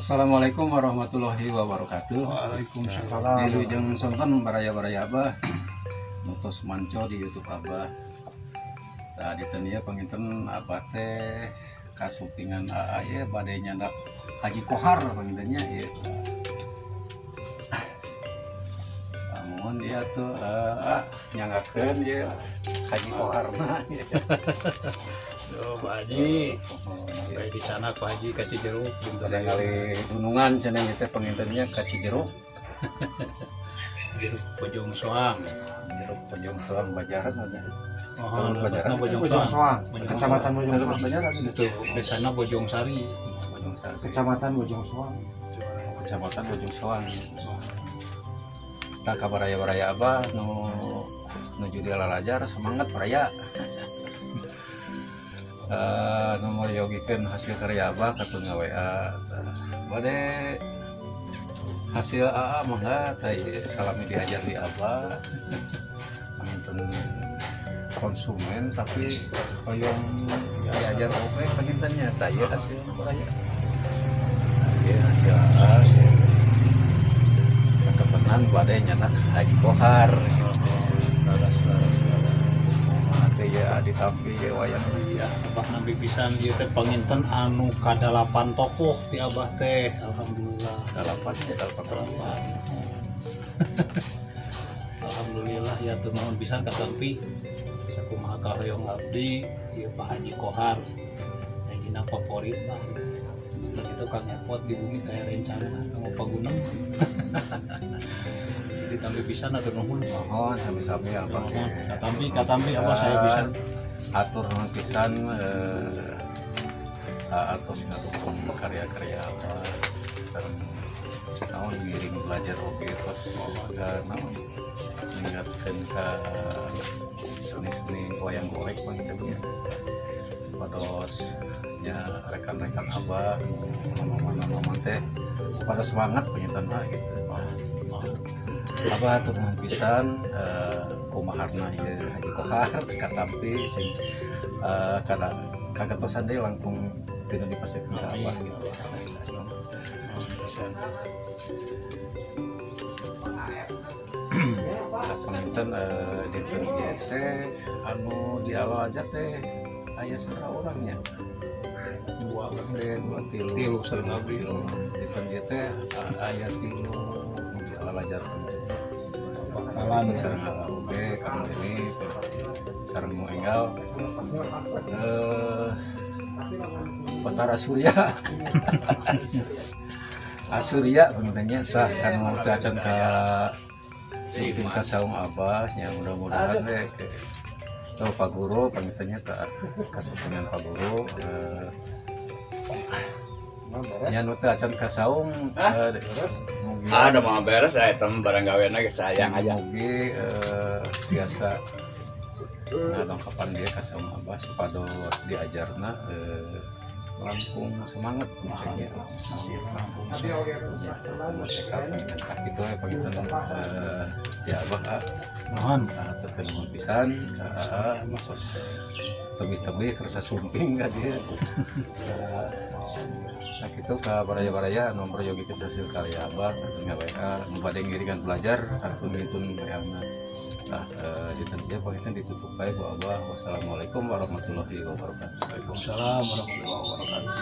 Assalamualaikum warahmatullahi wabarakatuh. Waalaikumsalam. Wilujeng sonten baraya-baraya Abah nu tos manco di YouTube Abah. Tah dinten ieu panginten Abah teh kasumpingan AA ieu bade nyandak Haji Kohar panginten nya ieu. Mohon dia tuh nyanggakeun ieu Haji Koharna. Yo, Pak Haji. Baik di sana Pak Haji ka Cijeruk dinten kali gunungan cenah ieu teh pangintennya ka Cijeruk. Jeruk Bojong Soang. Jeruk Bojong Soang Bajaran aja. Oh, Bajaran. Bojong Soang. Kecamatan Bojong Soang. Bajaran itu desana Bojong Sari. Bojong Sari. Kecamatan Bojong Soang. Kecamatan Bojong Soang. Tah ka baraya-baraya Abah nu nuju dialalajar semangat baraya. Nomor yogikeun hasil karya Abah katun nga-WA. Bade hasil AA mangga tah salami diajar di Abah. Panginten konsumen tapi hoyong diajar oge pangintennya tah ieu hasil baraya. Ieu hasil AA ieu. Sakepenan bade nyanak Haji Kohar. Laras-laras. Ya ditampi ya wayang ya Abah nabi pisan ieu teh panginten anu kadalapan tokoh ti Abah teh alhamdulillah. Dalapan ya dalapan. Alhamdulillah ya teu nuhun pisan katampi sakumaha kahoyong abdi ieu Pak Haji Kohar dina favorit lah. Setelah itu Kang Epot di bumi teh rencana kanggo paguneng. Jadi tampi pisan atur nuhun. Mohon sami-sami Abah. Katampi katampi Abah saya pisan. Atur nuhun pisan atos ngadukung karya-karya Abah sareng naon ngiring belajar oge tos naon ningkatkeun ka seni-seni wayang golek panginten nya. Supados nya rekan-rekan Abah mama-mama teh supados semangat panginten mah gitu. Abah atur nuhun pisan kumaharna ieu Haji Kohar katampi sing kana kagatosan deui langkung tinu dipasihkeun ka Abah gitu. Panginten dinten ieu teh anu dialajar teh aya sabaraha urang nya? Dua urang teh dua tilu. Tilu sareng abdi. Dinten ieu teh aya tilu nu dialajar bakalan sareng oge kang ini sareng nu enggal Batara Surya. Asurya pangintennya tah kanu teu acan ka sumping ka saung Abah nya mudah-mudahan we tau Pak Guru pangintennya tah kasumpingan Pak Guru nya nu teu acan ka saung ada mah beres eta barang gaweana geus sayang aja. Mugi biasa ngadongkapan dia ka saung Abah supados diajarna langkung semangat puncaknya langkung semangat itu ya panginten ya Abah mohon atur nuhun pisan tos tebih-tebih kersa sumping ka dieu. Nah kitu ka baraya-baraya nomor yogi kita hasil karya Abah atau WA nu bade ngiringan belajar atau ngitun WA-na. Nah, dinten ieu panginten ditutup bae ku Abah. Wassalamualaikum warahmatullahi wabarakatuh. Waalaikumsalam warahmatullahi wabarakatuh.